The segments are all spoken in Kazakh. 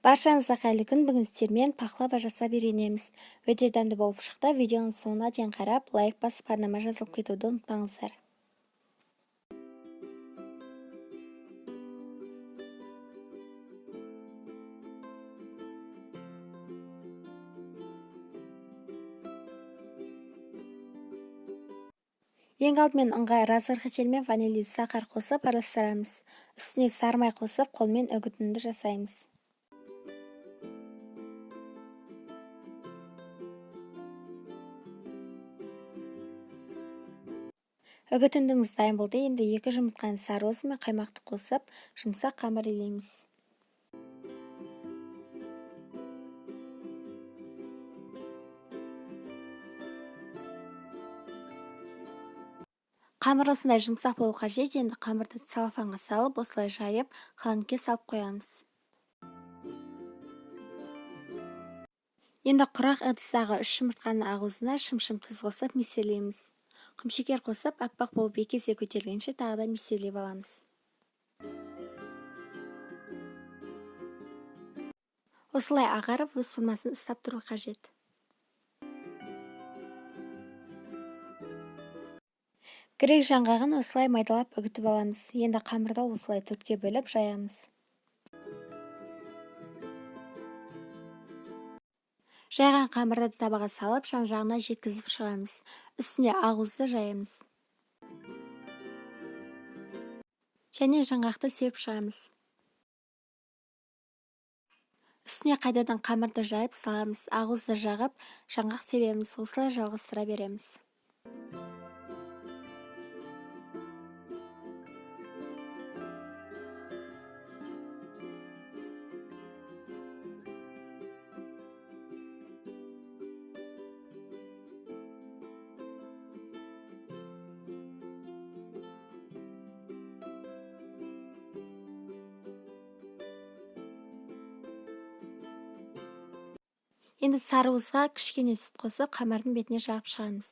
Баршаңызға қайырлы күн! Бүгін сіздермен пахлава жасап үйренеміз. Өте дәмді болып шықты. Видеоның соңына дейін қарап, лайк басып, арнама жазылып кетуді ұмытпаңыздар. Ең алдымен ұнға разрыхитель мен ванилин сахар қосып араластырамыз. Үстіне сары май қосып, қолмен үгітінді жасаймыз. Үгітіндіміз дайын болды. Енді 2 жұмыртқаны сары уыз мен қаймақты қосып, жұмсақ қамыр илейміз. Қамыр осындай жұмсақ болу қажет. Енді қамырды целлофанға салып, осылай жайып, холодильникке салып қоямыз. Енді құрақ ыдыстағы 3 жұмыртқаның ағуызына шымшым тұз қосып миксерлейміз. Құмшекер қосып, аппақ болып 2 есе көтерілгенше тағы да миксерлеп аламыз. Осылай ағарып, өз формасын ұстап тұру қажет. Грек жаңғағын осылай майдалап үгітіп аламыз. Енді қамырды осылай 4-ке бөліп жаямыз. Жайған қамырды табаға салып, жан-жағына жеткізіп шығамыз. Үстіне ағуызды жаямыз. Және жаңғақты сеуіп шығамыз. Үстіне қайтадан қамырды жайып саламыз. Ағуызды жағып, жаңғақ себеміз. Осылай жалғастыра береміз. Енді сары уызға кішкене сүт қосып, қамырдың бетіне жағып шығамыз.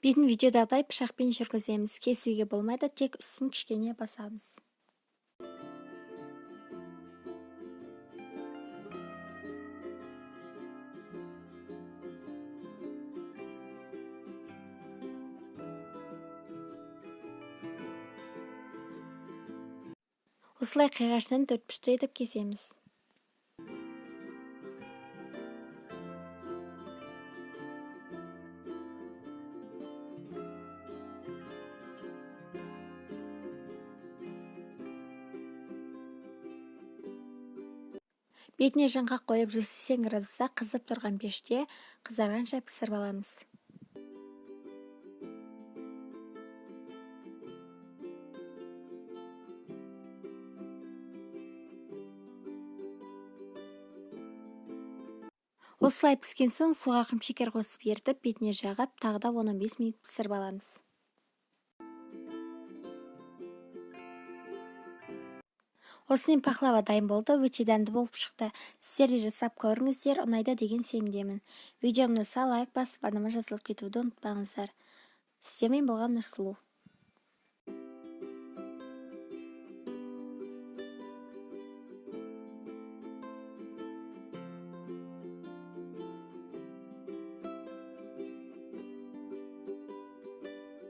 Бетін видеодағыдай пышақпен жүргіземіз. Кесуге болмайды, тек үстін кішкене басамыз. Осылай қиғашынан 4 бұрышты етіп кесеміз. Бетіне жаңғақ қойып 180 градуста қызып тұрған пеште қызарғанша пісіріп аламыз. Осылай піскен соң суға құмшекер қосып ерітіп, бетіне жағып, тағы да 10-15 минут пісіріп аламыз. Осымен пахлава дайын болды, өте дәмді болып шықты. Сіздер де жасап көріңіздер, ұнайды деген сенімдемін. Видеомды лайк басып, арнама жазылып кетуді ұмытпаңыздар. Сіздермен болған Нұрсұлу.